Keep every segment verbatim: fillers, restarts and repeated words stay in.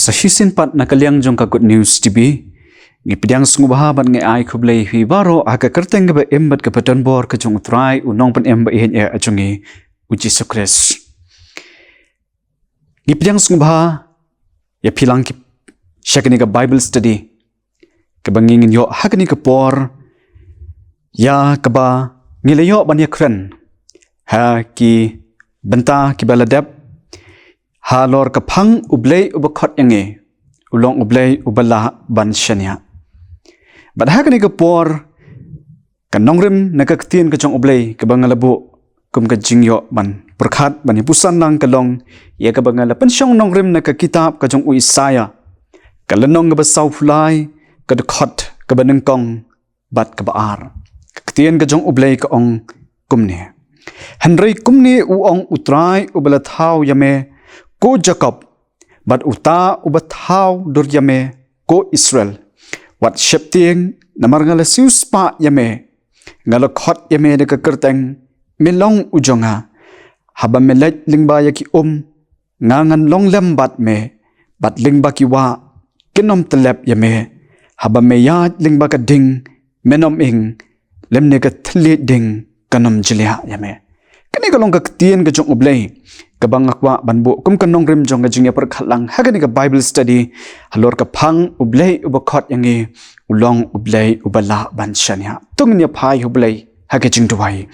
Sa shisien pat na ka liang jong ka Good News T V, ngi pdiang sngewbha bad ngi ai khublei ïa phi baroh ha ka kyrteng kaba im bad kaba donbor ka jong U Trai, U Nongpynim ba ïeit eh jong ngi, U Jisu Khrist. Ngi pdiang sngewbha ïa phi lang ki, sha kane ka Bible study kaba ngi ngin ïoh ha kane ka por, ïa kaba ngi la ïoh ban ïakren ha ki bynta kiba la dep halor ka phang U Blei uba khot ïa ngi u long U Blei uba lah ban shaniah. Bad ha kane ka por, ka nongrim na ka ktien ka jong U Blei kaba nga la buh kum ka jingïoh ban pyrkhat ban ïa puson lang ka long ïa kaba nga la pynshong nongrim na ka kitab ka jong u Isaïah, ka lynnong kaba sawphew lai, ka dkhot kaba nyngkong bad kaba ar. Ka ktien ka jong U Blei ka ong kumne: Hynrei kumne u ong U Trai uba la thaw ïa me, ko Jakob, bad uta uba thaw dur ïa me, ko Israel: Wat sheptieng, namar nga la siewspah ïa me, nga la khot ïa me da ka kyrteng, me long u jong nga. Haba me leit lyngba ïa ki um, nga ngan long lem bad me, bad lyngba ki wah, kin ym tyllep ïa me. Haba me ïaid lyngba ka ding, men ym ing, lymne ka thylliej ding kan ym jliah ïa me. Kane ka long ka ktien ka jong U Blei kaba nga kwah ban buh kum ka nongrim jong ka jingïapyrkhat lang ha kane ka Bible study halor ka phang U Blei uba khot ïa ngi u long U Blei uba lah ban shaniah. To ngin ïa phai ha U Blei ha ka jingduwai.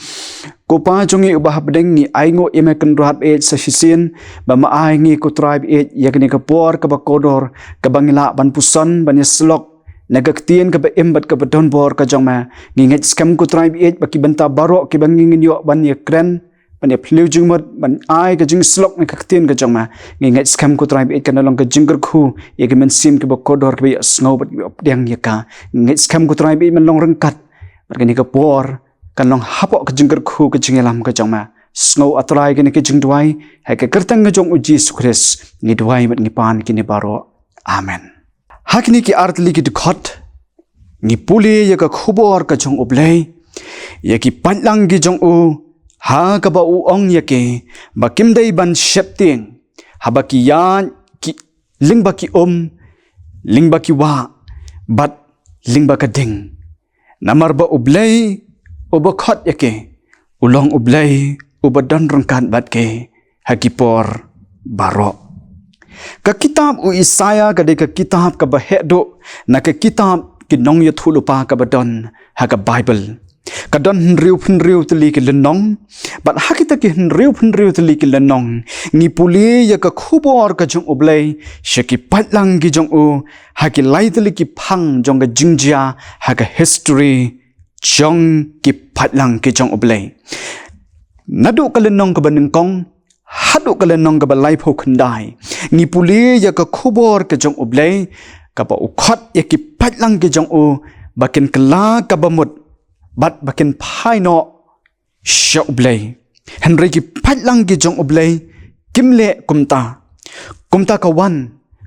Ko Pa jong ngi uba hapdeng, ngi ainguh ïa me Kynrad ba ïeit sa shisien ba me ai ngi, ko Trai ba ïeit, ïa kane ka por kaba kordor kaba ngi lah ban puson ban ïasyllok na ka ktien kaba im bad kaba donbor ka jong me. Ngi ngeit skhem, ko Trai ba ïeit, ba ki bynta baroh kiba ngi ngin ïoh ban ïakren, ban ïaphylliew jingmut, ban ai ka jingsyllok na ka ktien ka jong me, ngi ngeit skhem, ko Trai ba ïeit, kan long ka jingkyrkhu ïa ki mynsiem kiba kordor kiba ïohsngew bad kiba pdiang ïa ka. Ngi ngeit skhem, ko Trai ba ïeit, men long ryngkat bad kane ka por kan long hapoh ka jingkyrkhu ka jingïalam ka jong me. Sngew, A Trai, kane ka jingduwai, ha ka kyrteng ka jong U Jisu Khrist ngi duwai bad ngi pan kine baroh. Amen. Ha kine ki ar tylli ki dkhot ngi pule ïa ka khubor ka jong U Blei ïa ki paidlang ki jong u, ha kaba u ong ïa ki ba kim dei ban sheptieng haba ki ïaid ki, lyngba ki um, lyngba ki wah, bad lyngba ka ding. Namar ba U Blei uba khot ïa ki u long U Blei uba don ryngkat bad ki ha ki por baroh. Ka kitab u Isaïah ka dei ka kitab kaba heh duh na ka kitab ki nongïathuhlypa kaba don ha ka Bible. Ka don hynriew phew hynriew tylli ki lynnong, bad ha kita ki hynriew phew hynriew tylli ki lynnong ngi pule ïa ka khubor ka jong U Blei sha ki paidlang ki jong u ha ki lai tylli ki phang jong ka jingjia ha ka history jong ki paidlang ki jong U Blei. Naduh ka lynnong kaba nyngkong haduh ka lynnong kaba laiphew khyndai ngi pule ïa ka khubor ka jong U Blei kaba u khot ïa ki paidlang ki jong u ba kin kylla kaba mut bad ba kin phai noh sha U Blei. Hynrei ki paidlang ki jong U Blei kim leh kumta. Kumta ka wan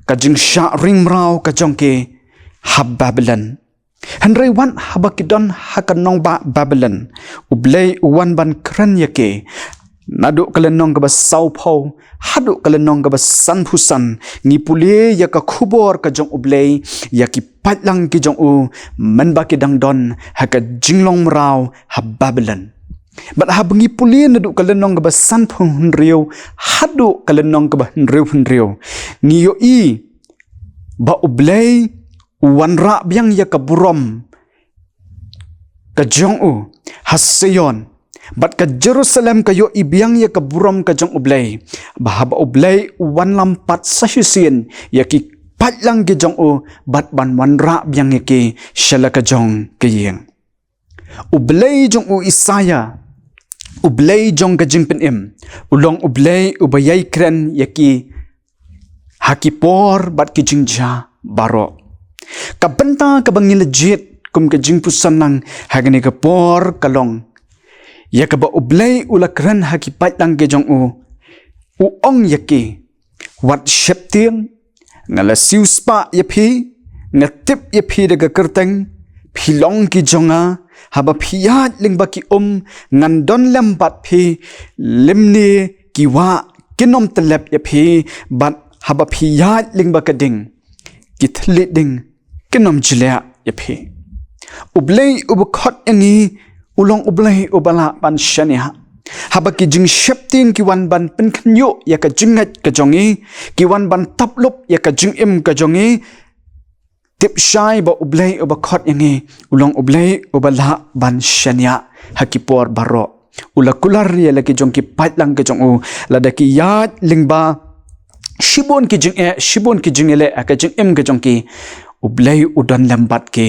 ka jingshah ring mraw ka jong ki ha Babilon. Hynrei wat haba ki don ha ka nongbah Babilon, U Blei u wan ban kren ïa ki. Naduh ka lynnong kaba sawphew haduh ka lynnong kaba sanphew san ngi pule ïa ka khubor ka jong U Blei ïa ki paidlang ki jong u mynba ki dang don ha ka jinglong mraw ha Babilon. Bad haba ngi pule naduh ka lynnong kaba sanphew hynriew haduh ka lynnong kaba hynriew phew hynriew, ngi ïohi ba U Blei u wanrah biang ïa ka burom ka jong u ha Sion, bad ka Jerusalem ka ïohi biang ïa ka burom ka jong U Blei, ba haba U Blei u wanlam pat sa shisien ïa ki paidlang ki jong u bad ban wanrah biang ïa ki sha la ka jong ka ïing. U Blei jong u Isaïah, U Blei jong ka jingpynim, u long U Blei uba ïai kren ïa ki ha ki por bad ki jingjia baroh. Ka bynta kaba ngi la jied kum ka jingpuson lang ha kane ka por ka long ïa kaba U Blei u la kren ha ki paidlang ki jong u, u ong ïa ki, wat sheptieng, nga la siewspah ïa phi, nga tip ïa phi da ka kyrteng, phi long ki jong nga. Haba phi ïaid lyngba ki um ngan don lem bad phi, lymne ki wah kin ym tyllep ïa phi, bad haba phi ïaid lyngba ka ding, ki thylliej ding kin ym jleh ïa phi. U Blei uba khot ïa ngi u long U Blei uba lah ban shaniah. Haba ki jingsheptieng ki wan ban pynkhynñiuh ïa ka jingngeit ka jong ngi, ki wan ban tap lup ïa ka jingim ka jong ngi, tip shai ba U Blei uba khot ïa ngi u long U Blei uba lah ban shaniah ha ki por baroh. U la kular ïa la ki jong ki paidlang ka jong u, lada ki ïaid lyngba shibun ki jingeh, shibun ki jingeh leh ha ka jingim ka jong ki, U Blei u don lem bad ki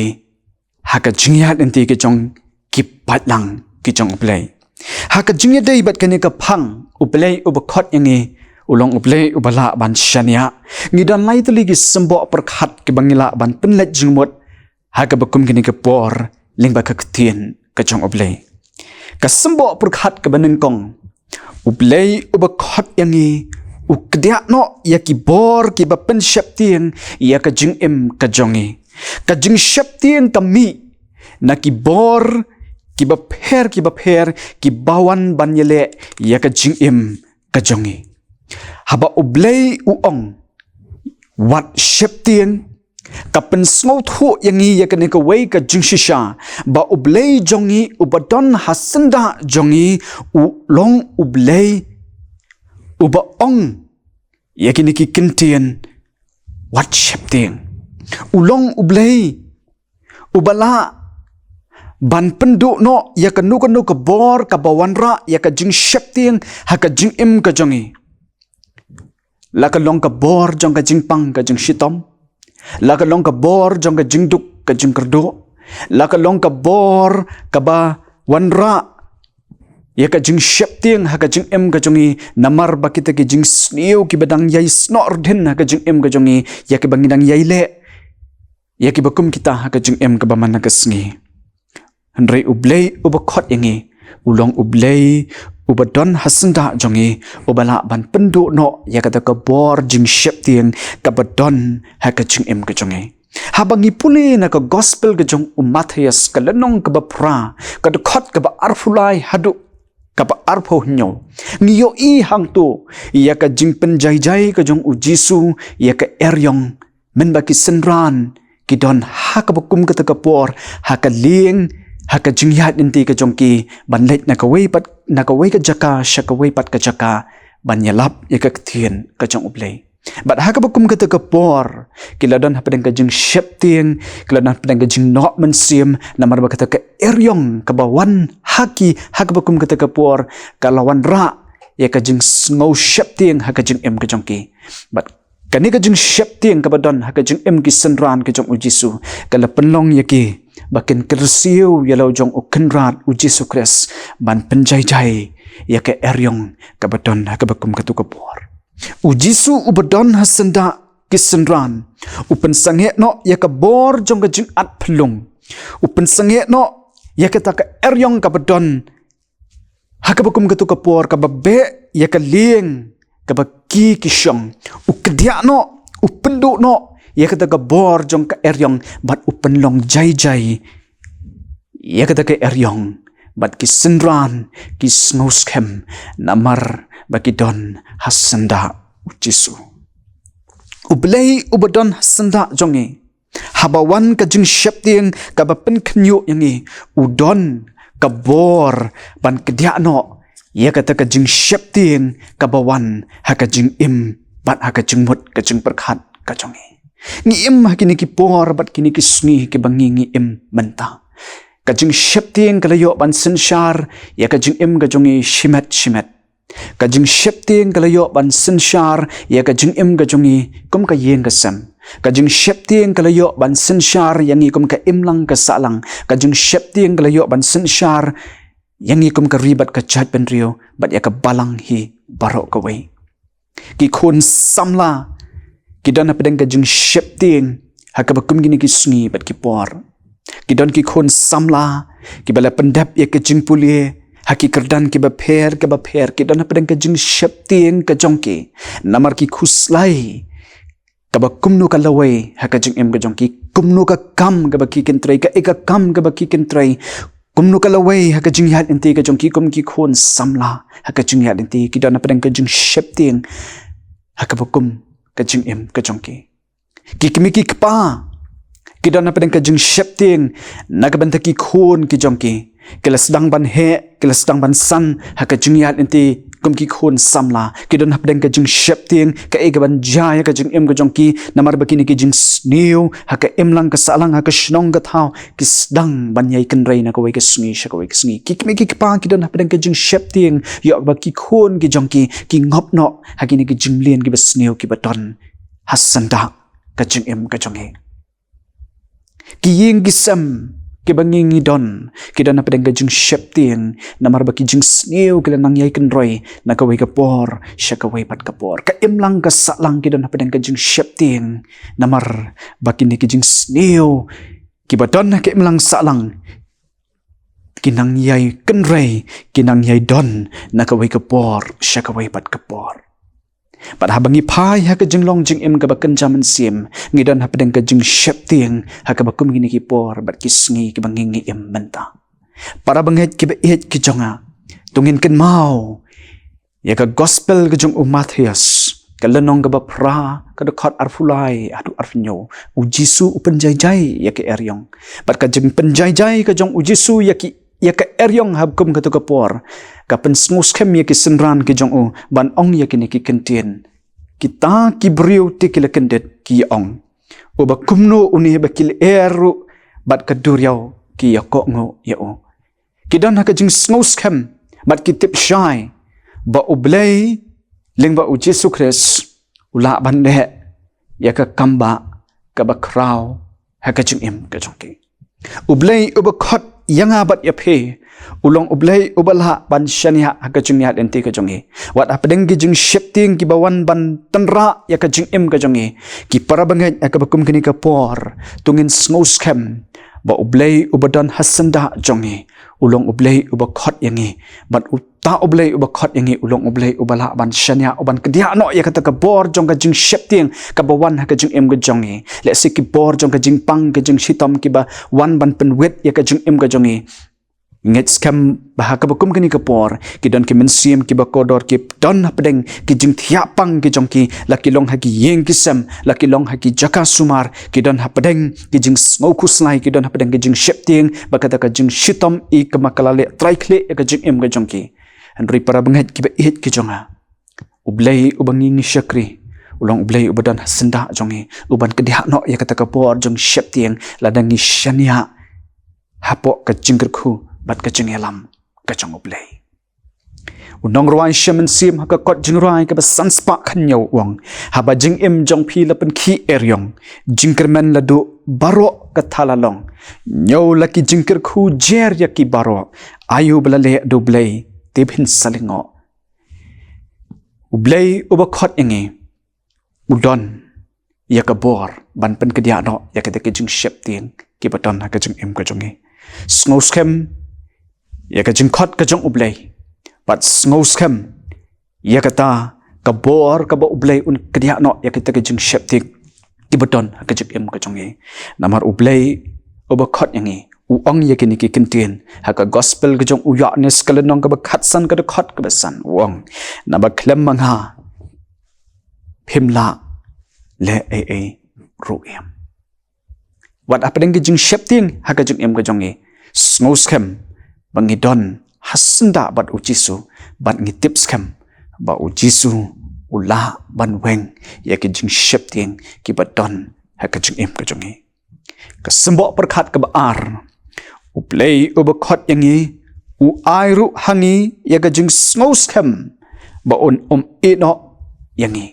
ha ka jingïaid lynti ka jong ki paidlang ki jong U Blei. Ha ka jingïadei bad kane ka phang, U Blei uba khot ïa ngi u long U Blei uba lah ban shaniah. Ngi don lai tylli ki symboh pyrkhat kiba ngi lah ban pynleit jingmut ha kaba kum kane ka por lyngba ka ktien ka jong U Blei. Ka symboh pyrkhat kaba nyngkong, U Blei uba khot ïa ngi u kdiah noh ïa ki bor kiba pynsheptieng ïa ka jingim ka jong ngi. Ka jingsheptieng ka mih na ki bor kiba pher kiba pher kiba wan ban ïaleh ïa ka jingim ka jong ngi. Haba U Blei u ong, wat sheptieng, ka pynsngewthuh ïa ngi ïa kane kawei ka jingshisha ba U Blei jong ngi uba don ha syndah jong ngi u long U Blei uba ong ïa kine ki kyntien, wat sheptieng. U long U Blei uba lah ban pynduh noh ïa kano kano ka bor kaba wanrah ïa ka jingsheptieng ha ka jingim ka jong ngi. La ka long ka bor jong ka jingpang ka jingshitom, la ka long ka bor jong ka jingduk ka jingkyrduh, la ka long ka bor kaba wanrah ïa ka jingsheptieng ha ka jingim ka jong ngi, namar ba kita ki jingsniew kiba dang ïai snoh rdin ha ka jingim ka jong ngi, ïa kiba ngi dang ïai leh, ïa kiba kum kita ha ka jingim kaba man la ka sngi. Hynrei U Blei uba khot ïa ngi u long U Blei uba don ha syndah jong ngi, uba lah ban pynduh noh ïa kata ka bor jingsheptieng kaba don ha ka jingim ka jong ngi. Haba ngi pule na ka gospel ka jong u Mathaios, ka lynnong kaba phra, ka dkhot kaba arphew lai haduh kaba arphew hynñiew, ngi ïohi hangto ïa ka jingpynjaijai ka jong U Jisu ïa ka eriong, mynba ki synran ki don ha kaba kum kata ka por ha ka lieng, ha ka jingïaid lynti ka jong ki, ban leit na kawei pat na kawei ka jaka sha kawei pat ka jaka, ban ïalap ïa ka ktien ka jong U Blei. Bad ha kaba kum kata ka por ki la don hapdeng ka jingsheptieng, ki la don hapdeng ka jingnoh mynsiem, namar ba kata ka eriong kaba wan ha ki ha kaba kum kata ka por ka la wanrah ïa ka jingsngew sheptieng ha ka jingim ka jong ki. Bad kane ka jingsheptieng kaba don ha ka jingim ki synran ka jong U Jisu ka la pynlong ïa ki ba kin kyrsiew ïa la u jong U Kynrad U Jisu Khrist ban pynjaijai ïa ka eriong kaba don ha kaba kum kata ka por. U Jisu uba don ha syndah ki synran u pynsangeh noh ïa ka bor jong ka jingat phyllung, u pynsangeh noh ïa kata ka eriong kaba don ha kaba kum kata ka por, kaba beh ïa ka lieng kaba ki ki shong. U kdiah noh, u pynduh noh ïa kata ka bor jong ka eriong bad u pynlong jaijai ïa kata ka eriong, bad ki synran ki sngewskhem namar ba ki don ha syndah U Jisu. U Blei uba don ha syndah jong ngi, haba wan ka jingsheptieng kaba pynkhynñiuh ïa ngi, u don ka bor ban kdiah noh ïa kata ka jingsheptieng kaba wan ha ka jingim bad ha ka jingmut ka jingpyrkhat ka jong ngi. Ngi im ha kine ki por bad kine ki sngi kiba ngi ngi im mynta. Ka jingsheptieng ka la ïoh ban synshar ïa ka jingim ka jong ngi shimet shimet. Ka jingsheptieng ka la ïoh ban synshar ïa ka jingim ka jong ngi kum ka ïing ka sem. Ka jingsheptieng ka la ïoh ban synshar ïa ngi kum ka imlang ka sahlang. Ka jingsheptieng ka la ïoh ban synshar ïa ngi kum ka ri bad ka jaitbynriew bad ïa ka balang hi baroh kawei. Ki khun samla ki don hapdeng ka jingsheptieng ha kaba kum kine ki sngi bad ki por. Ki don ki khun samla kiba la pyndep ïa ka jingpule ha ki kyrdan kiba pher kiba pher. Ki don hapdeng ka jingsheptieng ka jong ki namar ki khuslai kaba kumno ka lawei ha ka jingim ka jong ki, kumno ka kam kaba ki kin trei, kaei ka kam kaba ki kin trei, kumno ka lawei ha ka jingïaid lynti ka jong ki kum ki khun samla. Ha ka jingïaid lynti ki don hapdeng ka jingsheptieng ha kaba kum ka jingim ka jong ki. Ki kmie ki kpa ki don hapdeng ka jingsheptieng na ka bynta ki khun ki jong ki. Ki la sdang ban heh, ki la sdang ban san ha ka jingïaid lynti kum ki khun samla. Ki don hapdeng ka jingsheptieng kaei kaban jia ïa ka jingim ka jong ki, namar ba kine ki jingsniew ha ka imlang ka sahlang, ha ka shnong ka thaw, ki sdang ban ïai kynrei na kawei ka sngi sha kawei ka sngi. Ki kmie ki kpa ki don hapdeng ka jingsheptieng ïoh ba ki khun ki jong ki ki ngop noh ha kine ki jingleh kiba sniew kiba don ha syndah ka jingim ka jong ki. Ki ïing ki sem kiba ngi ngi don ki don hapdeng ka jingsheptieng, namar ba ki jingsniew ki la nang ïai kynrei na kawei ka por sha kawei pat ka por. Ka imlang ka sahlang ki don hapdeng ka jingsheptieng, namar ba kine ki jingsniew kiba don ha ka imlang sahlang ki nang ïai kynrei, ki nang ïai don na kawei ka por sha kawei pat ka por. Bad haba ngi phai ha ka jinglong jingim kaba kynja mynsiem, ngi don hapdeng ka jingsheptieng ha kaba kum kine ki por bad ki sngi kiba ngi ngi im mynta. Para bangeit kiba ïeit ki jong nga, to ngin kynmaw ïa ka gospel ka jong u Mathaios, ka lynnong kaba phra, ka dkhot arphew lai haduh arphew hynñiew. U Jisu u pynjaijai ïa ka eriong. Bad ka jingpynjaijai ka jong u Jisu ïa ki, ïa ka eriong ha kum kato ka por, ka pynsngewskhem ïa ki synran ki jong u, ban ong ïa kine ki kyntien: Kita ki briew te ki la kyndit, ki ïa ong: Uba kumno une ba ki lyer ruh bad ka duriaw ki ïa kohnguh ïa u? Ki don ha ka jingsngewskhem bad ki tip shai ba U Blei lyngba U Jisu Khrist u lah ban leh ïa ka kambah kaba khraw ha ka jingim ka jong ki. U Blei uba khot ïa nga bad ïa phi u long U Blei uba lah ban shaniah ha ka jingïaid lynti ka jong ngi. Wat hapdeng ki jingsheptieng kiba wan ban tynrah ïa ka jingim ka jong ngi, ki para bangeit, ha kaba kum kane ka por, to ngin sngewskhem ba U Blei uba don ha syndah jong ngi u long U Blei uba khot ïa ngi, bad uta U Blei uba khot ïa ngi u long U Blei uba lah ban shaniah, uban kdiah noh ïa kata ka bor jong ka jingsheptieng kaba wan ha ka jingim ka jong ngi. Lehse ki bor jong ka jingpang, ka jingshitom kiba wan ban pynwit ïa ka jingim ka jong ngi. Ngeit skhem ba ha kaba kum kane ka por, ki don ki mynsiem kiba kordor, ki don hapdeng ki jingthiah pang ki jong ki, la ki long ha ki ïing ki sem, la ki long ha ki jaka sumar, ki don hapdeng ki jingsngewkhuslai, ki don hapdeng ki jingsheptieng ba kata ka jingshitom i kaba ka la leh trai khlieh ïa ka jingim ka jong ki. Hynrei para bangeit kiba ïeit ki jong nga, U Blei uba ngi ngi shakri u long U Blei uba don ha syndah jong ngi, uban kdiah noh ïa kata ka bor jong sheptieng lada ngi shaniah hapoh ka jingkyrkhu bad ka jingïalam ka jong U Blei. U nongrwai Shem Mynsiem ha ka kot Jingrwai kaba san spah khathynñiew u ong: Haba jingim jong phi la pynkhih eriong, jingkyrmen la duh, baroh ka thala long, ñiew la ki jingkyrkhu jer ïa ki baroh, aïu ba la leh da U Blei, te phin sa lyngngoh. U Blei uba khot ïa ngi u don ïa ka bor ban pynkdiah noh ïa kita ki jingsheptieng kiba don ha ka jingim ka jong ngi. Sngewskhem ïa ka jingkhot ka jong U Blei, bad sngewskhem ïa kata ka bor kaba U Blei un kdiah noh ïa kita ki jingsheptieng kiba don ha ka jingim ka jong ngi. Namar U Blei uba khot ïa ngi u ong ïa kine ki kyntien ha ka gospel ka jong u Ïoannis, ka lynnong kaba khatsan, ka dkhot kaba san, u ong: Naba khlem ma nga phim lah leh ei ei ruh em. Wat hapdeng ki jingsheptieng ha ka jingim ka jong ngi, sngewskhem ba ngi don ha syndah bad U Jisu, bad ngi tip skhem ba U Jisu u lah ban weng ïa ki jingsheptieng kiba don ha ka jingim ka jong ngi. Ka symboh pyrkhat kaba ar: U Blei uba khot ïa ngi u ai ruh ha ngi ïa ka jingsngewskhem ba un ym ïehnoh ïa ngi.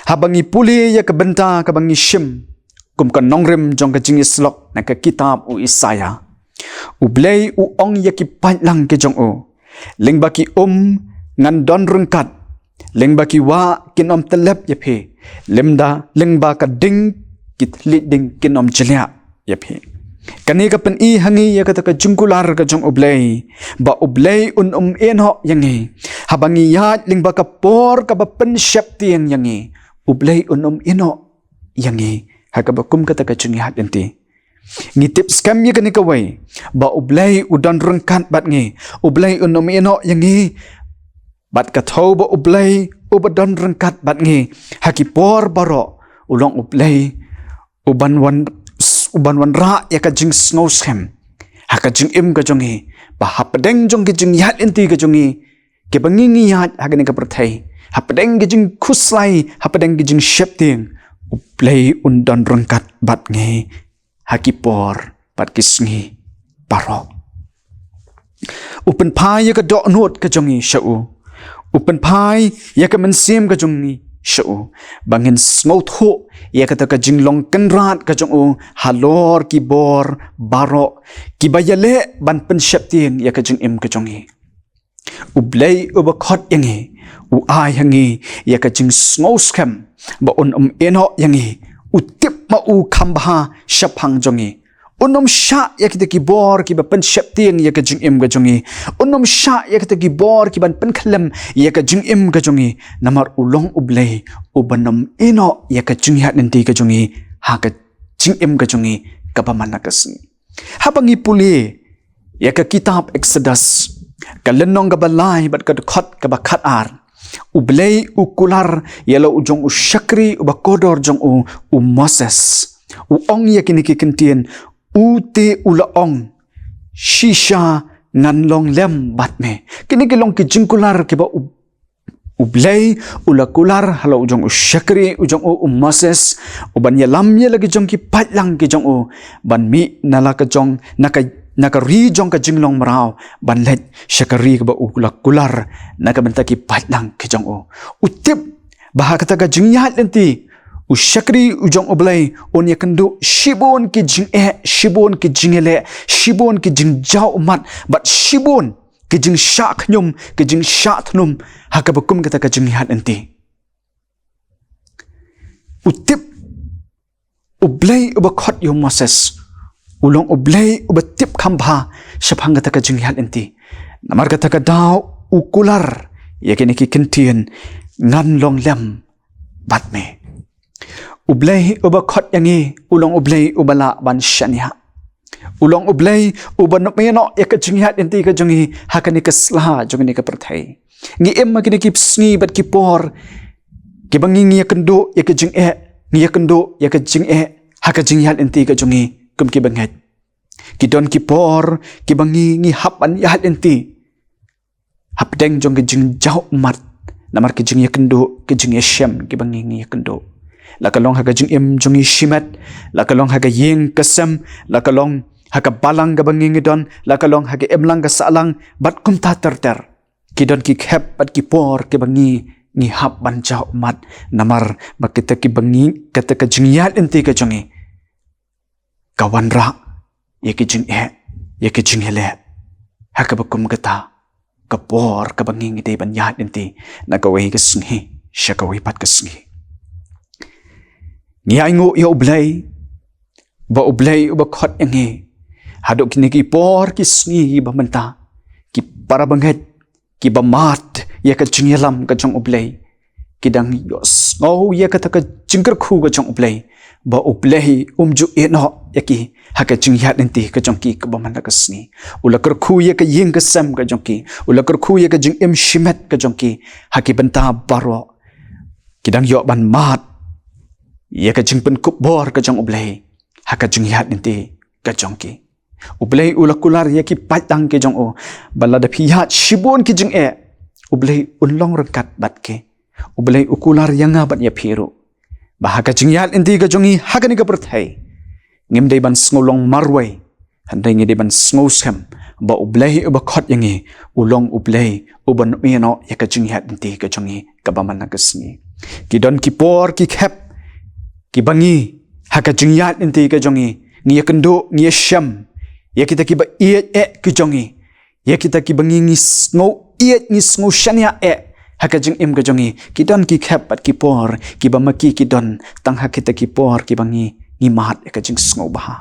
Haba ngi pule ïa ka bynta kaba ngi shim kum ka nongrim jong ka jingïasyllok na ka kitab u Isaïah, U Blei u ong ïa ki paidlang ki jong u: Lyngba ki um ngan don ryngkat, lyngba ki wah kin ym tyllep ïa phi, lymda lyngba ka ding ki thylliej ding kin ym jliah ïa phi. Kane ka pyni ha ngi ïa kata ka jingkular ka jong U Blei, ba U Blei un ym ïehnoh ïa ngi. Haba ngi ïaid lyngba ka por kaba pynsheptieng ïa ngi, U Blei un ym ïehnoh ïa ngi ha kaba kum kata ka jingïaid lynti. Ngi tip skhem ïa kane kawei, ba U Blei u don ryngkat bad ngi. U Blei un ym ïehnoh ïa ngi. Bad ka thew ba U Blei uba don ryngkat bad ngi ha ki por baroh u long U Blei uban wan, uban wanrah ïa ka jingsngewskhem ha ka jingim ka jong ngi, ba hapdeng jong ki jingïaid lynti ka jong ngi, kiba ngi ngi ïaid ha kane ka pyrthei, hapdeng ki jingkhuslai, hapdeng ki jingsheptieng, U Blei un don ryngkat bad ngi ha ki por bad ki sngi baroh. U pynphai ïa ka dohnud ka jong ngi sha u. U pynphai ïa ka mynsiem ka jong ngi sha u, ba ngin sngewthuh ïa kata ka jinglong kynrad ka jong u halor ki bor baroh kiba ïaleh ban pynsheptieng ïa ka jingim ka jong ngi. U Blei uba khot ïa ngi u ai ha ngi ïa ka jingsngewskhem ba un ym ïehnoh ïa ngi. U tip ma u kham bha shaphang jong ngi. Un ym shah ïa kita ki bor kiba pynsheptieng ïa ka jingim ka jong ngi. Un ym shah ïa kita ki bor kiban pynkhyllem ïa ka jingim ka jong ngi. Namar u long U Blei uban ym ïehnoh ïa ka jingïaid lynti ka jong ngi ha ka jingim ka jong ngi kaba man la ka sngi. Haba ngi pule ïa ka kitab Exodus, ka lynnong kaba lai bad ka dkhot kaba khatar, U Blei u kular ïa la u jong u shakri uba kordor jong u, u Moses. U ong ïa kine ki kyntien, u te u la ong, shisha ngan long lem bad me. Kine ki long ki jingkular kiba u U Blei u la kular ha la u jong u shakri u jong u, u Moses, uban ïalam ïa la ki jong ki paidlang ki jong u ban mih na la ka jong, na ka, na ka ri jong ka jinglong mraw, ban leit sha ka ri kaba u la kular na ka bynta ki paidlang ki jong u. U tip ba ha kata ka jingïaid lynti u shakri u jong U Blei un ïakynduh shibun ki jingeh, shibun ki jingïaleh, shibun ki jingjaw ummat bad shibun ki jingshah khñium, ki jingshah thnum ha kaba kum kata ka jingïaid lynti. U tip, U Blei uba khot ïa u Moses u long U Blei uba tip kham bha shaphang kata ka jingïaid lynti. Namar kata ka daw u kular ïa kine ki kyntien, ngan long lem bad me. U Blei uba khot ïa ngi u long U Blei uba lah ban shaniah. U long U Blei uban ym ïehnoh ïa ka jingïaid lynti ka jong ngi ha kane ka sla jong kane ka pyrthei. Ngi im ha kine ki sngi bad ki por kiba ngi ngi ïakynduh ïa ka jingeh, ngi ïakynduh ïa ka jingeh ha ka jingïaid lynti ka jong ngi kum kiba ngeit. Ki don ki por kiba ngi ngi hap ban ïaid lynti hapdeng jong ki jingjaw ummat namar ki jingïakynduh, ki jingïashem kiba ngi ngi ïakynduh. La ka long ha ka jingim jong ngi shimet, la ka long ha ka ïing ka sem, la ka long ha ka balang kaba ngi ngi don, la ka long ha ka imlang ka sahlang bad kumta ter ter. Ki don ki khep bad ki por kiba ngi ngi hap ban jaw ummat namar ba kita kiba ngi, kata ka jingïaid lynti ka jong ngi ka wanrah ïa ki jingeh, ïa ki jingïaleh ha kaba kum kata ka por kaba ngi ngi dei ban ïaid lynti na kawei ka sngi sha kawei pat ka sngi. Ngi ainguh ïa U Blei ba U Blei uba khot ïa ngi haduh kine ki por ki sngi kiba mynta, ki para bangeit kiba mad ïa ka jingïalam ka jong U Blei, ki dang ïohsngew ïa kata ka jingkyrkhu ka jong U Blei ba U Blei um ju ïehnoh ïa ki ha ka jingïaid lynti ka jong ki kaba man la ka sngi. U la kyrkhu ïa ka ïing ka sem ka jong ki, u la kyrkhu ïa ka jingim shimet ka jong ki. Ha ki bynta baroh ki dang ïoh ban mad ïa ka jingpynkupbor ka jong U Blei ha ka jingïaid lynti ka jong ki. U Blei u la kular ïa ki paidlang ki jong u ba lada phi ïaid shibun ki jingeh, U Blei un long ryngkat bad ki. U Blei u kular ïa nga bad ïa phi ruh ba ha ka jingïaid lynti ka jong ngi ha kane ka pyrthei, ngim dei ban sngew long marwei, hynrei ngi dei ban sngewskhem ba U Blei uba khot ïa ngi u long U Blei uban ym ïehnoh ïa ka jingïaid lynti ka jong ngi kaba man la ka sngi. Ki don ki por ki khep kiba ngi ha ka jingïaid lynti ka jong ngi ngi ïakynduh, ngi ïashem ïa kita kiba ïeit eh ki jong ngi, ïa kita kiba ngi ngi sngew ïeit, ngi sngew shaniah eh ha ka jingim ka jong ngi. Ki don ki khep bad ki por kiba ma ki ki don tang ha kita ki por kiba ngi ngi mad ïa ka jingsngewbha.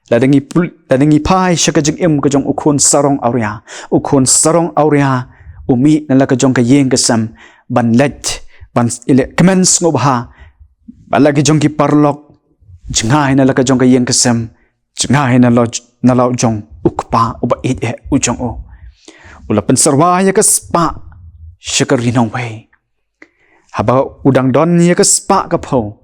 Lada ngi pul-, lada ngi phai sha ka jingim ka jong u khun sarong awria, u khun sarong awria u mih na la ka jong ka ïing ka sem ban leit ban ïaleh kmen sngewbha bad la ki jong ki paralok, jngai na la ka jong ka ïing ka sem, jngai na la, na la u jong u kpa uba ïeit eh u jong u. U la pynsyrwa ïa ka spah sha ka ri nongwei. Haba u dang don ïa ka spah ka phew,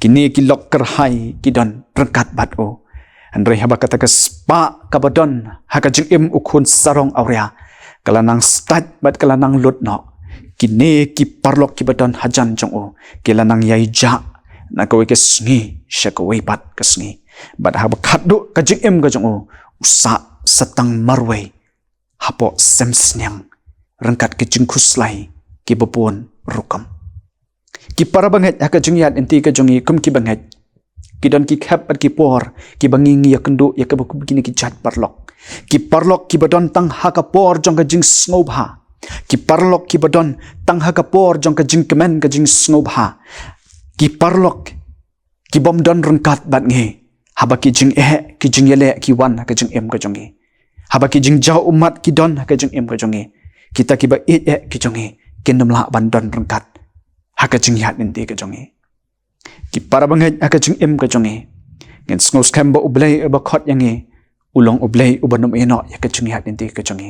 kine ki lok kyrhai ki don ryngkat bad u. Hynrei haba kata ka spah kaba don ha ka jingim u khun sarong awria ka la nang stait bad ka la nang lut noh, kine ki paralok kiba don hajan jong u ki la nang ïai jah na kawei ka sngi sha kawei pat ka sngi. Bad haba khatduh ka jingim ka jong u, u sah sa tang marwei hapoh sem sniang ryngkat ki jingkhuslai kiba bun rukom. Ki para bangeit, ha ka jingïaid lynti ka jong ngi kum ki bangeit, ki don ki khep bad ki por kiba ngi ngi ïakynduh ïa kaba kum kine ki jait paralok. Ki paralok kiba don tang ha ka por jong ka jingsngewbha. Ki paralok kiba don tang ha ka por jong ka jingkmen ka jingsngewbha. Ki paralok kibym don ryngkat bad ngi. Haba ki jingeh ki jingïaleh ki wan ha ka jingim ka jong ngi, haba ki jingjaw ummat ki don ha ka jingim ka jong ngi, kita kiba ïeit eh ki jong ngi kin ym lah ban don ryngkat ha ka jingïaid lynti ka jong ngi. Ki para bangeit, ha ka jingim ka jong ngi, ngin sngewskhem ba U Blei uba khot ïa ngi u long U Blei uba nym ïehnoh ïa ka jingïaid lynti ka jong ngi.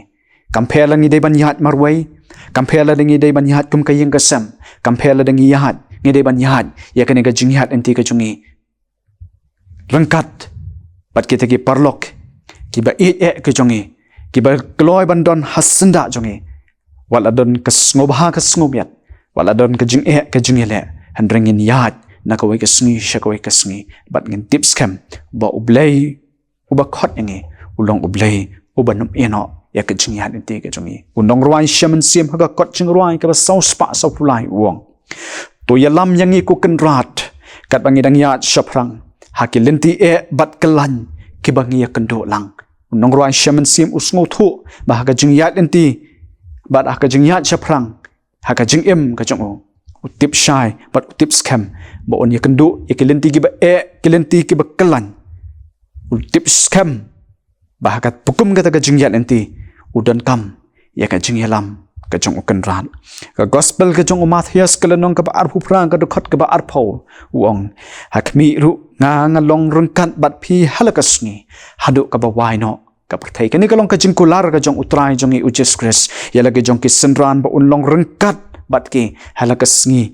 Kam pher lada ngi dei ban ïaid marwei, kam pher lada ngi dei ban ïaid kum ka ïing ka sem, kam pher lada ngi ïaid, ngi dei ban ïaid ïa kane ka jingïaid lynti ka jong ngi ryngkat bad kita ki paralok kiba ïeit eh ki jong ngi, kiba kloi ban don ha syndah jong ngi. Wat la don ka sngewbha ka sngewmiat, wat la don ka jingeh ka jingïaleh, hynrei ngin ïaid na kawei ka sngi sha kawei ka sngi bad ngin tip skhem ba U Blei uba khot ïa ngi u long U Blei uba nym ïehnoh ïa ka jingïaid lynti ka jong ngi. U nongrwai Salm ha ka kot jingrwai kaba saw spah saw phew lai u ong: To ïalam ïa ngi, ko Kynrad, katba ngi dang ïaid shaphrang ha ki lynti eh bad kyllaiñ kiba ngi ïakynduh lang. U nongrwai Salm u sngewthuh ba ha ka jingïaid lynti bad ha ka jingïaid shaphrang ha ka jingim ka jong u, u tip shai bad u tip skhem ba un ïakynduh ïa ki lynti kiba eh, ki lynti kiba kyllaiñ. U tip skhem ba ha kaba kum kata ka jingïaid lynti u donkam ïa ka jingïalam ka jong u Kynrad. Ka Gospel ka jong u Mathaios ka lynnong kaba arphew phra ka dkhot kaba arphew u ong: Ha khmih ruh nga nga long ryngkat bad phi ha la ka sngi haduh kaba wai noh ka pyrthei. Kane ka long ka jingkular ka jong U Trai jong ngi U Jisu Khrist ïa la ki jong ki synran ba un long ryngkat bad ki ha la ka sngi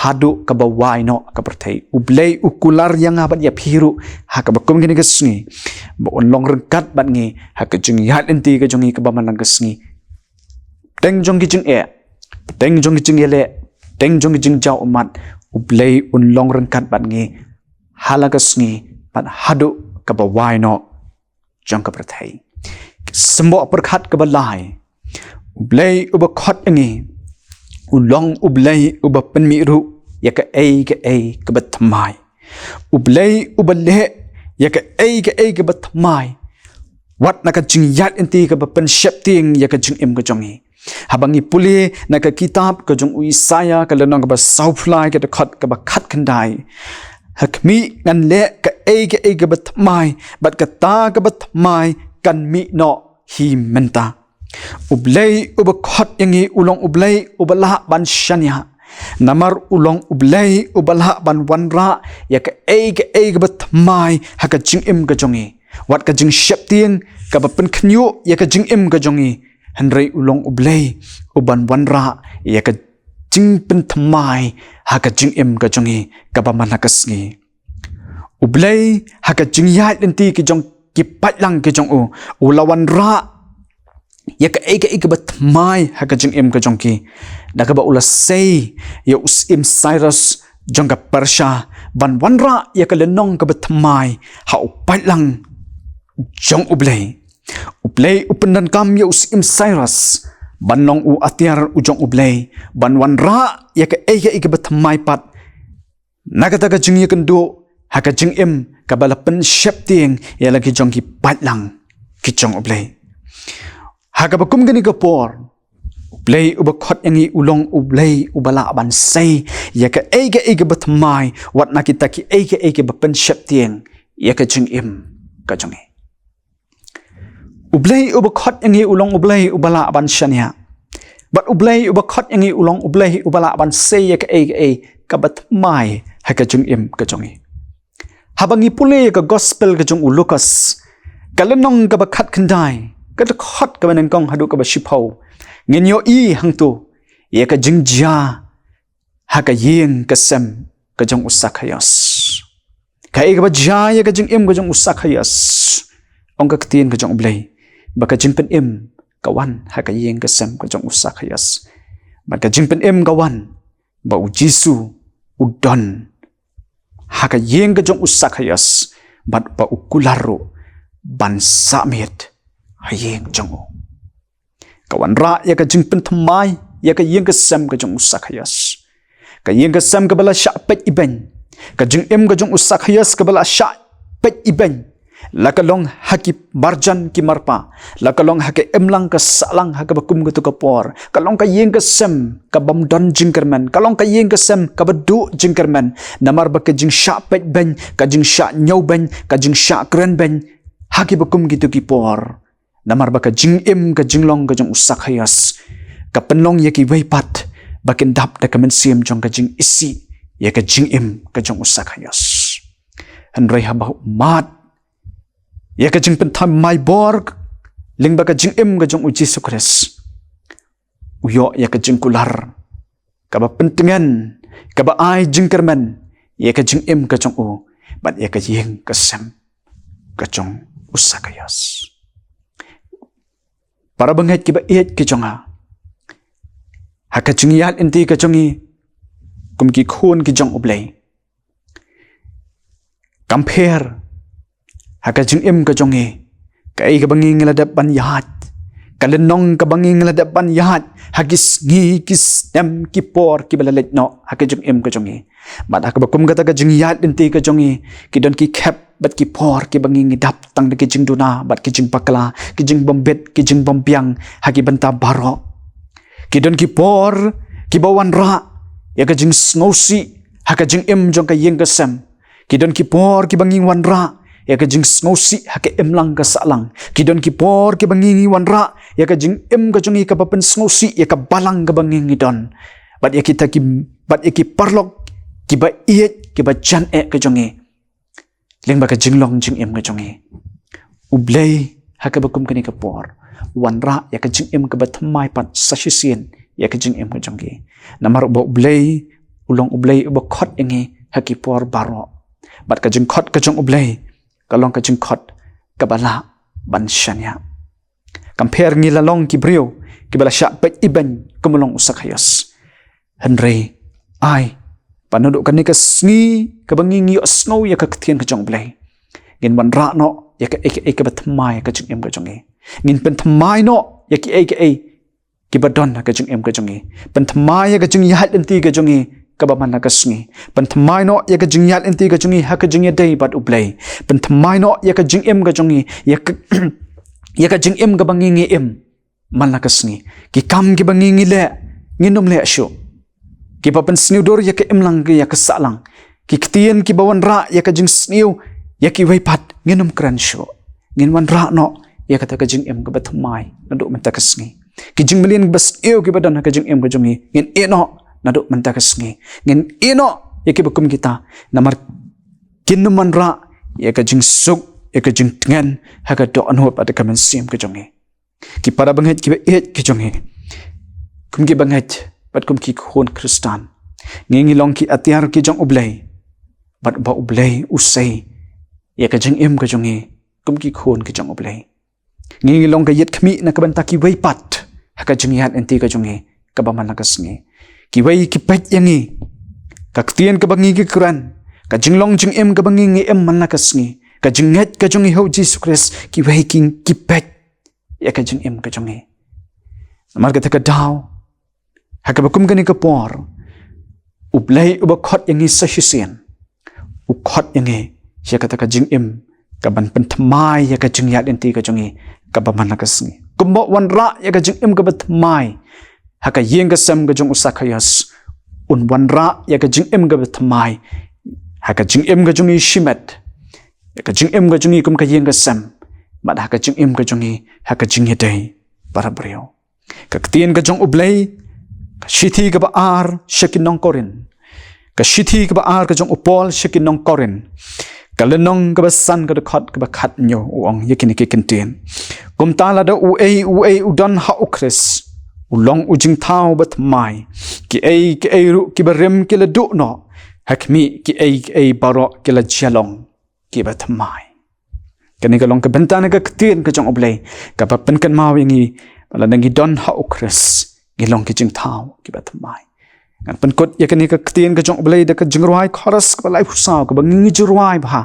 haduh kaba wai noh ka pyrthei. U Blei u kular ïa nga bad ïa phi ruh ha kaba kum kane ka sngi ba un long ryngkat bad ngi ha ka jingïaid lynti ka jong ngi kaba man la ka sngi. Teng jong ki jingeh, teng jong ki jingïaleh, teng jong ki jingjaw ummat, U Blei un long ryngkat bad ngi ha la ka sngi bad haduh kaba wai noh jong ka pyrthei. Symboh pyrkhat kaba lai: U Blei uba khot ïa ngi u long U Blei uba pynmih ruh ïa kaei kaei kaba thymmai. U Blei uba leh ïa kaei kaei kaba thymmai wat na ka jingïaid lynti kaba pynsheptieng ïa ka jingim ka jong ngi. Haba ngi pule na ka kitab ka jong u Isaïah ka lynnong kaba saw phew lai ka dkhot kaba khatkhyndai: Ha khmih ngan leh kaei kaei kaba thymmai bad kata kaba thymmai kan mih noh hi mynta. U Blei uba khot ïa ngi u long U Blei uba lah ban shaniah. Namar u long U Blei uba lah ban wanrah ïa kaei kaei kaba thymmai ha ka jingim ka jong ngi. Wat ka jingsheptieng kaba pynkhynñiuh ïa ka jingim ka jong ngi, hynrei u long U Blei uban wanrah ïa ka jingpynthymmai ha ka jingim ka jong ngi kaba man la ka sngi. U Blei ha ka jingïaid lynti ki jong ki paidlang ki jong u, u la wanrah ïa kaei kaei kaba thymmai ha ka jingim ka jong ki, da kaba u la sei ïa u Syiem Cyrus jong ka Persia ban wanrah ïa ka lynnong kaba thymmai ha u paidlang jong U Blei. U Blei u pyndonkam ïa u Syiem Cyrus ban long u atiar u jong U Blei ban wanrah ïa kaei kaei kaba thymmai pat na kata ka jingïakynduh ha ka jingim kaba la pynsheptieng ïa la ki jong ki paidlang ki jong U Blei. Ha kaba kum kane ka por, U Blei uba khot ïa ngi u long U Blei uba lah ban sei ïa kaei kaei kaba thymmai wat na kita kiei kiei kiba pynsheptieng ïa ka jingim ka jong ngi. U Blei uba khot ïa ngi u long U Blei uba lah ban shaniah. Bad U Blei uba khot ïa ngi u long U Blei uba lah ban sei ïa kaei kaei kaba thymmai ha ka jingim ka jong ngi. Haba ngi pule ïa ka Gospel ka jong u Lukas, ka lynnong kaba khatkhyndai, ka dkhot kaba nyngkong haduh kaba shiphew, ngin ïohi hangto ïa ka jingjia ha ka ïing ka sem ka jong u Sakhaios. Kaei kaba jia ïa ka jingim ka jong u Sakhaios? Ong ka ktien ka jong U Blei ba ka jingpynim ka wan ha ka ïing ka sem ka jong u Sakhaios. Bad ka jingpynim ka wan ba U Jisu u don ha ka ïing ka jong u Sakhaios, bad ba u kular ruh ban sah miet ha ïing jong u. Ka wanrah ïa ka jingpynthymmai ïa ka ïing ka sem ka jong u Sakhaios. Ka ïing ka sem kaba la shah peit ibeiñ. Ka jingim ka jong u Sakhaios kaba la shah peit ibeiñ. La ka long ha ki marjan ki marpa, la ka long ha ka imlang ka sahlang ha kaba kum katu ka por. Ka long ka ïing ka sem kabym don jingkyrmen, ka long ka ïing ka sem kaba duh jingkyrmen. Namar ba ka jingshah peit beiñ, ka jingshah ñiew beiñ, ka jingshah kren beiñ ha kiba kum kitu ki por. Namar ba ka jingim ka jinglong ka jong u Sakhaios ka pynlong ïa kiwei pat ba kin dap da ka mynsiem jong ka jingisih ïa ka jingim ka jong u Sakhaios. Hynrei haba u mad ïa ka jingpynthymmai bor lyngba ka jingim ka jong U Jisu Khrist, u ïoh ïa ka jingkular kaba pyntngen, kaba ai jingkyrmen ïa ka jingim ka jong u bad ïa ka ïing ka sem ka jong u Sakhaios. Para bangeit kiba ïeit ki jong nga, ha ka jingïaid lynti ka jong ngi kum ki khun ki jong U Blei, kam pher ha ka jingim ka jong ngi kaei kaba ngi ngi la dep ban ïaid, ka lynnong kaba ngi ngi la dep ban ïaid ha ki sngi, ki snem, ki por kiba la leit noh ha ka jingim ka jong ngi. Bad ha kaba kum kata ka jingïaid lynti ka jong ngi, ki don ki khep bad ki por kiba ngi ngi dap tang da ki jingduna bad ki jingbakla, ki jingbym bit, ki jingbym biang ha ki bynta baroh. Ki don ki por kiba wanrah ïa ka jingsngewsih ha ka jingim jong ka ïing ka sem. Ki don ki por kiba ngi wanrah ïa ka jingsngewsih ha ka imlang ka sahlang. Ki don ki por kiba ngi ngi wanrah ïa ka jingim ka jong ngi kaba pynsngewsih ïa ka balang kaba ngi ngi don. Bad ïa kita ki, bad ïa ki paralok kiba ïeit, kiba jan eh ka jong ngi, lyngba ka jinglong jingim ka jong ngi. U Blei ha kaba kum kane ka por u wanrah ïa ka jingim kaba thymmai pat sa shisien ïa ka jingim ka jong ngi. Namar ba U Blei u long U Blei uba khot ïa ngi ha ki por baroh. Bad ka jingkhot ka jong U Blei ka long ka jingkhot kaba lah ban shaniah. Kam pher ngi la long ki briew kiba la shah peit ibeiñ kum u long u Sakhaios. Hynrei ai ba naduh kane ka sngi kaba ngi ngi ïohsngew ïa ka ktien ka jong U Blei, ngin wanrah noh ïa kaei kaei kaba thymmai ha ka jingim ka jong ngi. Ngin pynthymmai noh ïa kiei kiei kiba don ha ka jingim ka jong ngi. Pynthymmai ïa ka jingïaid lynti ka jong ngi kaba man la ka sngi. Pynthymmai noh ïa ka jingïaid lynti ka jong ngi ha ka jingïadei bad U Blei. Pynthymmai noh ïa ka jingim ka jong ngi, ïa ka, ïa ka jingim kaba ngi ngi im man la ka sngi. Ki kam kiba ngi ngi leh, ngin ym leh shuh. Kiba pynsniew dur ïa ka imlang ïa ka sahlang. Ki ktien kiba wanrah ïa ka jingsniew ïa kiwei pat, ngin ym kren shuh. Ngin wanrah noh ïa kata ka jingim kaba thymmai naduh mynta ka sngi. Ki jingmlien kiba sniew kiba don ha ka jingim ka jong ngi, ngin ïeh noh naduh mynta ka sngi. Ngin ïeh noh ïa kiba kum kita, namar kin ym wanrah ïa ka jingsuk, ïa ka jingtngen ha ka dohnud bad ka mynsiem ka jong ngi. Ki para bangeit kiba ïeit ki jong ngi, kum ki bangeit bad kum ki khun Khristan, ngi ngi long ki atiar ki jong U Blei. Bad ba U Blei u sei ïa ka jingim ka jong ngi kum ki khun ki jong U Blei. Ngi ngi long ka ïit khmih na ka bynta kiwei pat ha ka jingïaid lynti ka jong ngi kaba man la ka sngi. Kiwei ki peit ïa ngi, ka ktien kaba ngi ngi kren, ka jinglong jingim kaba ngi ngi im man la ka sngi, ka jingngeit ka jong ngi ha U Jisu Khrist, kiwei ki ki peit ïa ka jingim ka jong ngi. Namar kata ka daw, ha kaba kum kane ka por, U Blei uba khot ïa ngi sa shisien u khot ïa ngi sha kata ka jingim kaban pynthymmai ïa ka jingïaid lynti ka jong ngi kaba man la ka sngi. Kumba u wanrah ïa ka jingim kaba thymmai ha ka ïing ka sem ka jong u Sakhaios, un wanrah ïa ka jingim kaba thymmai ha ka jingim ka jong ngi shimet, ïa ka jingim ka jong ngi kum ka ïing ka sem, bad ha ka jingim ka jong ngi ha ka jingïadei para briew. Ka ktien ka jong U Blei, ka shithi kaba ar sha ki nong Korinth. Ka shithi kaba ar ka jong u Paul sha ki nong Korinth, ka lynnong kaba san, ka dkhot kaba khathynñiew, u ong ïa kine ki kyntien: Kumta lada uei uei u don ha U Khrist, U long u jingthaw ba thymmai. Kiei kiei ruh kiba rim ki la duh noh. Ha khmih kiei kiei baroh ki la jia long kiba thymmai. Kane ka long ka bynta na ka ktien ka jong U Blei kaba pynkynmaw ïa ngi ba lada ngi don ha U Khrist ngi long ki jingthaw kiba thymmai. Ngan pynkut ïa kane ka ktien ka jong U Blei da ka jingrwai chorus kaba laiphew saw kaba ngi ju rwai bha.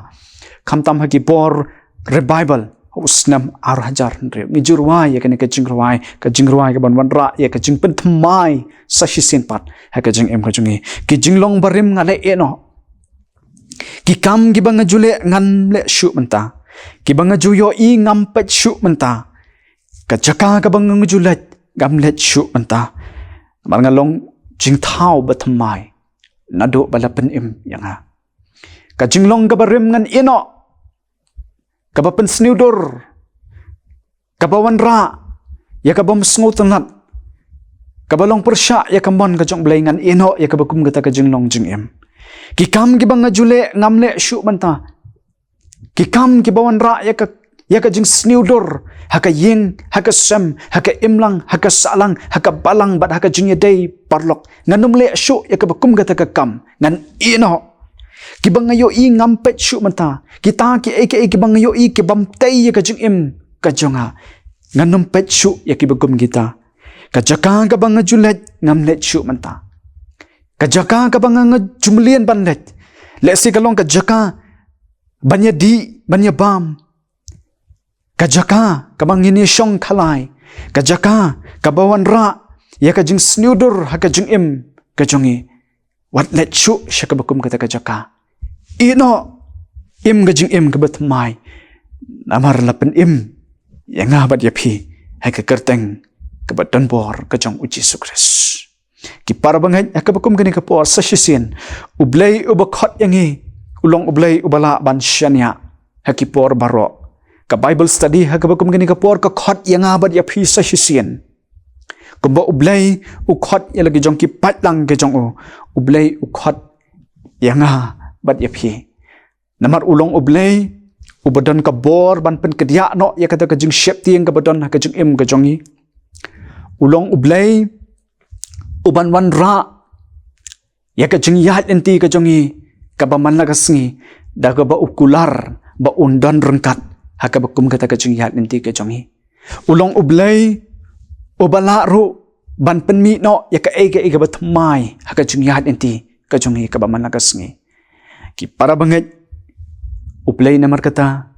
Khamtam ha ki por revival ha u snem ar hajar hynriew ngi ju rwai ïa kane ka jingrwai, ka jingrwai kaban wanrah ïa ka jingpynthymmai sa shisien pat ha ka jingim ka jong ngi. Ki jinglong barim nga la ïeh noh. Ki kam kiba nga ju leh ngam leh shuh mynta. Kiba nga ju ïohi ngam peit shuh mynta. Ka jaka kaba nga ju leit ngam leit shuh mynta. Namar nga long jingthaw ba thymmai naduh ba la pynim ïa nga. Ka jinglong kaba rim ngan ïeh noh. Kaba pynsniew dur. Kaba wanrah ïa ka bym sngewtynnat, kaba long pyrshah ïa ka mon ka jong U Blei, ngan ïeh noh ïa kaba kum kata ka jinglong jingim. Ki kam kiba nga ju leh ngam leh shuh mynta. Ki kam kiba wanrah ïa ka, ïa ka jingsniew dur ha ka ïing, ha ka sem, ha ka imlang, ha ka sahlang, ha ka balang bad ha ka jingïadei paralok, ngan ym leh shuh ïa kaba kum kata ka kam. Ngan ïeh noh. Kiba nga ïohi ngam peit shuh mynta. Kita kiei kiei kiba nga ïohi ki bym tei ïa ka jingim ka jong nga. Ngan ym peit shuh ïa kiba kum kita. Ka jaka kaba nga ju leit ngam leit shuh mynta. Ka jaka kaba nga, nga ju mlien ban leit, lehse ka long ka jaka ban ïadih ban ïabam. Ka jaka kaba ngin ïashong khalai. Ka jaka kaba wanrah ïa ka jingsniew dur ha ka jingim ka jong ngi. Wat leit shuh sha kaba kum kata ka jaka. Ïeh noh, im ka jingim kaba thymmai. Namar la pynim ïa nga bad ïa phi ha ka kyrteng kaba donbor ka jong U Jisu Khrist. Ki para bangeit, ha kaba kum kane ka por sa shisien, U Blei uba khot ïa ngi u long U Blei uba lah ban shaniah ha ki por baroh. Ka Bible study ha kaba kum kane ka por ka khot ïa nga bad ïa phi sa shisien. Kumba U Blei u khot ïa la ki jong ki paidlang ki jong u, U Blei u khot ïa nga bad ïa phi. Namar u long U Blei uba don ka bor ban pynkdiah noh ïa kata ka jingsheptieng kaba don ha ka jingim ka jong ngi. U long U Blei uban wanrah ïa ka jingïaid lynti ka jong ngi kaba man la ka sngi, da kaba u kular ba un don ryngkat ha kaba kum kata ka jingïaid lynti ka jong ngi. U long U Blei uba lah ruh ban pynmih noh ïa kaei kaei kaba thymmai ha ka jingïaid lynti ka jong ngi kaba man la ka sngi. Ki para bangeit, U Blei namar kata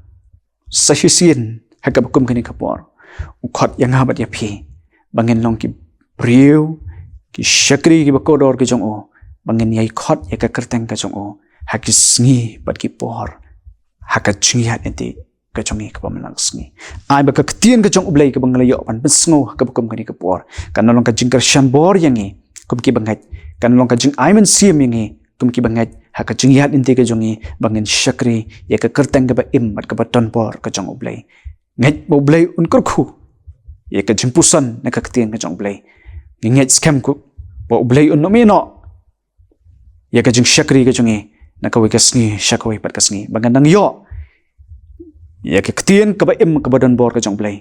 sa shisien ha kaba kum kane ka por u khot ïa nga bad ïa phi ba ngin long ki briew, ki shakri kiba kordor ki jong u, ba ngin ïai khot ïa ka kyrteng ka jong u ha ki sngi bad ki por ha ka jingïaid lynti ka jong ngi kaba man la ka sngi. Ai ba ka ktien ka jong U Blei kaba nga la ïoh ban pynsngew ha kaba kum kane ka por kan long ka jingkyrshan bor ïa ngi kum ki bangeit, kan long ka jingai mynsiem ïa ngi kum ki bangeit ha ka jingïaid lynti ka jong ngi ba ngin shakri ïa ka kyrteng kaba im bad kaba donbor ka jong U Blei. Ngeit ba U Blei un kyrkhu ïa ka jingpuson na ka ktien ka jong U Blei. Ngi ngeit skhem kup ba U Blei un ym ïeh noh ïa ka jingshakri ka jong ngi na kawei ka sngi sha kawei pat ka sngi ba ngan nang ïoh ïa ka ktien kaba im kaba donbor ka jong U Blei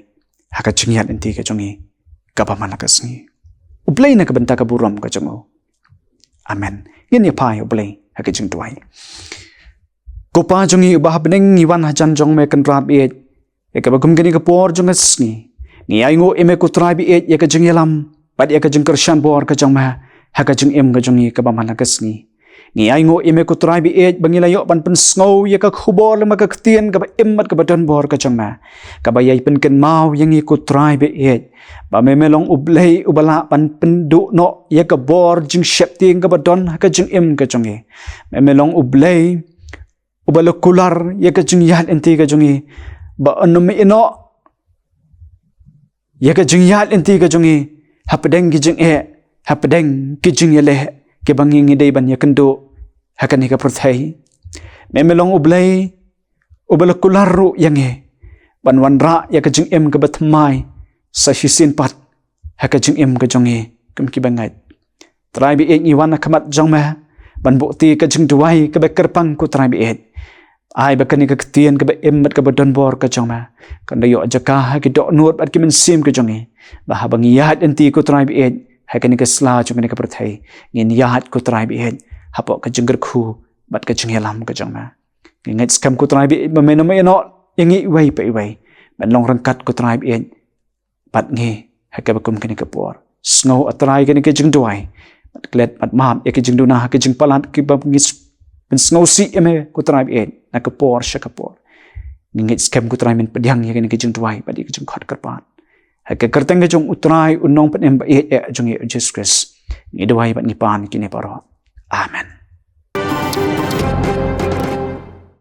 ha ka jingïaid lynti ka jong ngi kaba man la ka sngi. U Blei na ka bynta ka burom ka jong u. Amen. Ngin ïa phai ha U Blei ha ka jingduwai. Ko Pa jong ngi uba ha bneng, ngi wan hajan jong me Kynrad ba ïeit ïa kaba kum kane ka por jong ka sngi. Ngi ainguh ïa me ko Trai ba ïeit ïa ka jingïalam bad ïa ka jingkyrshan bor ka jong me ha ka jingim ka jong ngi kaba man la ka sngi. Ngi ainguh ïa me ko Trai ba ïeit ba ngi la ïoh ban pynsngew ïa ka khubor lem bad ka ktien kaba im bad kaba donbor ka jong me, kaba ïai pynkynmaw ïa ngi ko Trai ba ïeit ba me, me long U Blei uba lah ban pynduh noh ïa ka bor jingsheptieng kaba don ha ka jingim ka jong ngi. Me, me long U Blei uba la kular ïa ka jingïaid lynti ka jong ngi ba un ym ïeh noh ïa ka jingïaid lynti ka jong ngi hapdeng ki jingeh, hapdeng ki jingïaleh kiba ngi, ngi dei ban ïakynduh ha kane ka pyrthei. Me, me long U Blei uba la kular ruh ïa ngi ban wanrah ïa ka jingim kaba thymmai sa shisien pat ha ka jingim ka jong ngi kum ki bangeit. Trai ba ïeit, ngi wan ha khmat jong me ban buhti ka jingduwai kaba kyrpang ko Trai ba ïeit. Ai ba kane ka ktien kaba im bad kaba donbor ka jong me kan da ïoh jaka ha ki dohnud bad ki mynsiem ka jong ngi, ba haba ngi ïaid lynti ko Trai baieit ha kane ka sla jong kane ka pyrthei, ngin ïaid ko Trai baieit hapoh ka jingkyrkhu bad ka jingïalam ka jong me. Ngi ngeit skhem ko Trai baieit ba men ym ïehnoh ïa ngi iwei pa iwei ban long ryngkat ko Trai baieit bad ngi ha kaba kum kane ka por. Sngew A Trai kane ka jingduwai bad klet bad map ïa ka jingduna ha ka jingpalat kiba ngi pynsngewsih ïa me ko Trai baieit na ka por sha ka por. Ngi ngeit skhem ko Trai men pdiang ïa kane ka jingduwai bad ïa ka jingkhot kyrpad ha ka kyrteng ka jong U Trai U Nongpynim baieit eh jong ngi U Jisu Khrist. Ngi duwai bad ngi pan kine baroh. Amen.